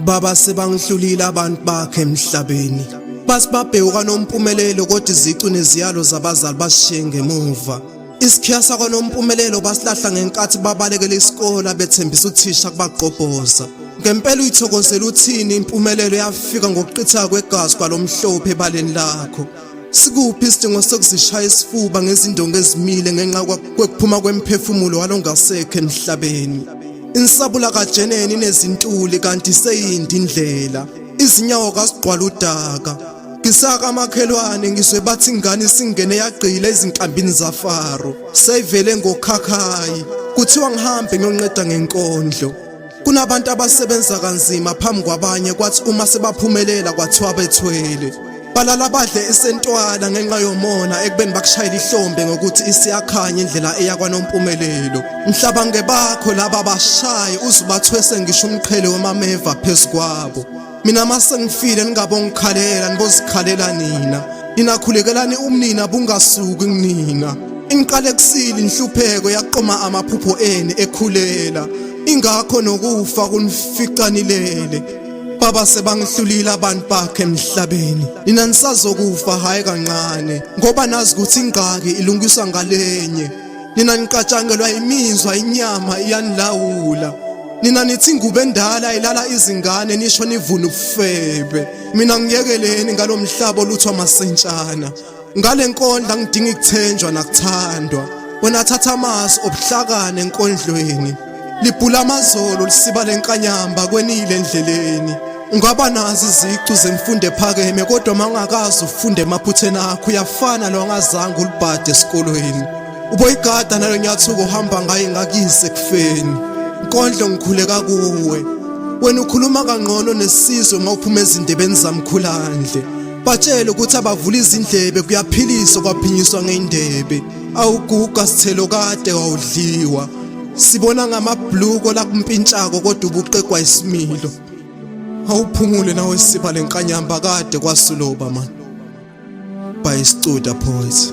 Baba sebangihlulile abantu bakhe emhlabeni. Bathi babheka nompumelelo kodwa izicu neziyalo zabazali bashiye ngemuva. Isikhiya sakwaNompumelelo basilahla ngenkathi babalekela isikole bethembisa uthisha kubagqobhoza. Ngempela uyithokozela uthini impumelelo yafika ngokuqitheka kwegazi kwalomhlophe ebaleni lakho. Sikuphi isidingo sokuzishaya isifuba ngezindonga ezimile ngenxa kwekuphuma kwemphefumulo walongasekho emhlabeni? Insabula kaJenene inezintuli kanti seyindi indlela. Izinyawo kazigqwala udaka. Ngisaka amakhelwane ngizwe bathi ingane isingene yagqila ezinkambini zaFaro. Seyivele ngokhakhayi. Kuthiwa ngihambe ngiyonceda ngenkondlo. Kunabantu abasebenza kanzima phambi kwabanye kwathi uma sebaphumelela kwathiwa bethwele. Balala badle isentwala ngenxa yomona ekubeni bakushayela ihlombe ngokuthi isiyakhanya indlela eya kwaNompumelelo. Mhlaba ngebakho laba bashaye uzubathwese ngisho umqhele wamameva phezu kwabo. Mina mase ngifile ningabongikhalela nibozikhalela nina. Nina khulekelani umnina bungasuki kunina. Ingiqale kusile inhlupheko yaqoma amaphupho eni ekhulela. Ingakho nokufa kunificanilele. Baba sebangihlulile abantu bakhe emhlabeni. Nina nisazokufa hayi kancane ngoba nazi ukuthi ingxaki ilungiswa ngalenye. Nina niqatshangelwa imizwa inyama iyanilawula. Nina nithi ingubo endala ilala izingane nisho nivuna ubufebe. Mina ngiyekeleni ngalomhlaba oluthwa amasentshana. Ngale nkondla ngidinga ukuthenjwa nakuthandwa. Wena thatha amasu obuhlakane enkondlweni. Libhula amazolo lisiba lenkanyamba kwenile endleleni. Ungaba nazo izicu zemfundo ephakeme kodwa mangakazi ufunde emaphutheni akho uyafana lo angazange ulibhade esikolweni. Uboyigada nalo nyathuko uhamba ngaye ngakise ekufeni. Nkondlo ngikhuleka kuwe. Wena ukhuluma kangcono nesizwe mawuphuma ezindebeni zamkhulandle. Batshele ukuthi abavula izindlebe kuyaphiliswa kwaphinyiswa ngeindebe. Awuguga sithelo kade wawudliwa. Sibona ngamabhluko lakumpintshako kodwa ubuqegwa isimilo. Awuphumule nawe siba lenkanyamba kade kwasuloba man. By Studa Poets.